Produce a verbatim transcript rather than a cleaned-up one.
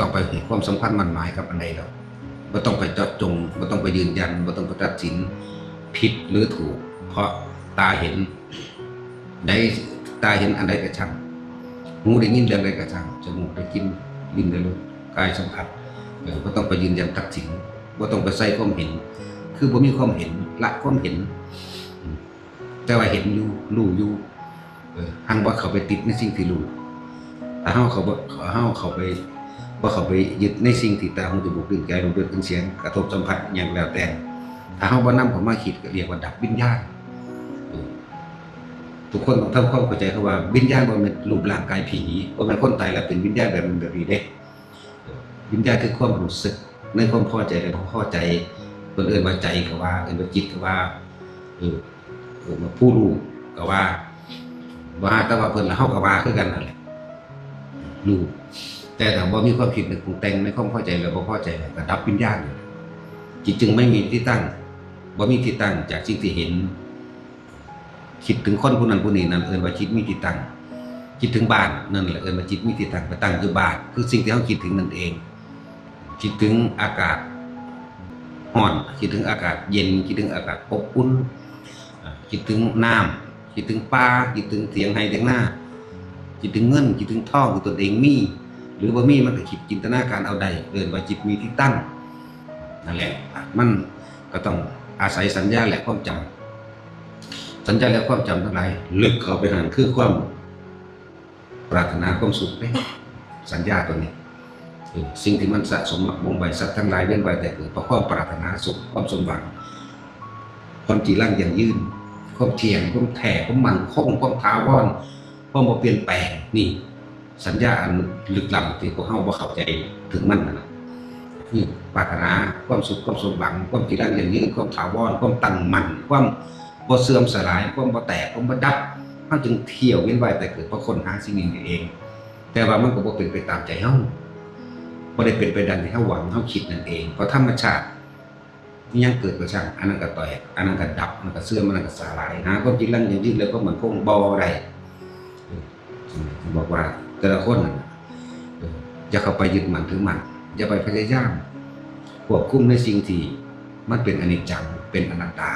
ต้องไปให้ความสำคัญมั่นหมายกับอันใดดอก บ่ต้องไปเจาะจง บ่ต้องไปยืนยัน บ่ต้องไปตัดสินผิดหรือถูก เพราะตาเห็นใด ตาเห็นอันใดก็ช่าง หูได้ยินเรื่องใดก็ช่าง จมูกได้กลิ่น ลิ้นได้รส กายสัมผัส เออ บ่ต้องไปยืนยันตัดสิน บ่ต้องไปใส่ความเห็น คือบ่มีความเห็น ละความเห็น อืม แต่ว่าเห็นอยู่ รู้อยู่ เออ หั้นบ่เข้าไปติดในสิ่งที่รู้ ถ้าเฮาเข้าบ่ เฮาเข้าไป บ่เข้าไปยึดในสิ่งที่ตา หู จมูก ลิ้น กาย รส เสียง กระทบสัมผัสอิหยังแล้วแต่ ถ้าเฮาบ่นำเข้ามาคิดก็เรียกว่าดับวิญญาณ เออ ทุกคนต้องทำความเข้าใจ เพราะว่าวิญญาณบ่แม่นรูปร่างกายผี บ่แม่นคนตายแล้วเป็นวิญญาณแบบนั้นแบบนี้เด้ วิญญาณคือความรู้สึกในความพอใจและบ่พอใจ เพิ่นเอิ้นว่าใจก็ว่า เอิ้นว่าจิตก็ว่า เออ เอิ้นว่าผู้รู้ก็ว่า ว่าแต่ว่าเพิ่นละเฮาก็ว่าคือกันนั่นแหละ รู้ แต่ถ้าบ่มีความคิดนึกปรุงแต่งในความพอใจและบ่พอใจ ก็ดับวิญญาณ จิตจึงไม่มีที่ตั้ง บ่มีที่ตั้งจากสิ่งที่เห็น คิดถึงคนผู้นั้นผู้นี้นั่นเอิ้นว่าจิตมีที่ตั้ง คิดถึงบ้านนั่นแหละเอิ้นว่าจิตมีที่ตั้ง ไปตั้งอยู่บ้าน คือสิ่งที่เฮาคิดถึงนั่นเอง คิดถึงอากาศร้อน คิดถึงอากาศเย็น คิดถึงอากาศอบอุ่น อ่า คิดถึงน้ำ คิดถึงป่า คิดถึงเถียงไร่เถียงนา คิดถึงเงิน คิดถึงทองที่ตนเองมี หรือบ่มี มันก็คิดจินตนาการเอาได้ เอิ้นว่าจิตมีที่ตั้ง นั่นแหละ มันก็ต้องอาศัยสัญญาและความจำ สัญญาและความจำทั้งหลาย ลึกเข้าไปนั่นคือความปรารถนาความสุขเด้ สัญญาตัวนี้ เออ สิ่งที่มันสะสมหมักหมมไว้ สัตว์ทั้งหลายเวียนว่ายแต่เกิด เพราะความปรารถนาสุข ความสมหวัง ความจีรังยั่งยืน ความเที่ยง ความแท้ ความมั่นคง ความถาวร ความบ่เปลี่ยนแปลง นี่ สัญญาอันลึกล้ำที่พวกเฮาบ่เข้าใจถึงมันนั่นน่ะ คือปรารถนาความสุข ความสมหวัง ความจีรังยั่งยืน ความถาวร ความตั้งมั่น ความบ่เสื่อมสลาย ความบ่แตก ความบ่ดับ เฮาจึงเที่ยวเวียนว่ายแต่เกิด เพราะค้นหาสิ่งนี้เอง แต่ว่ามันก็บ่เป็นไปตามใจเฮา บ่ได้เป็นไปดังที่เฮาหวัง เฮาคิดนั่นเอง เพราะธรรมชาติ อิหยังเกิดก็ช่าง อันนั้นก็แตก อันนั้นก็ดับ อันนั้นก็เสื่อม อันนั้นก็สลาย หาความจีรังยั่งยืนและความมั่นคงบ่ได้ เออ บอกว่าแต่ละคนน่ะ เออ อย่าเข้าไปยึดมั่นถือมั่น อย่าไปพยายามควบคุมในสิ่งที่มันเป็นอนิจจัง เป็นอนัตตา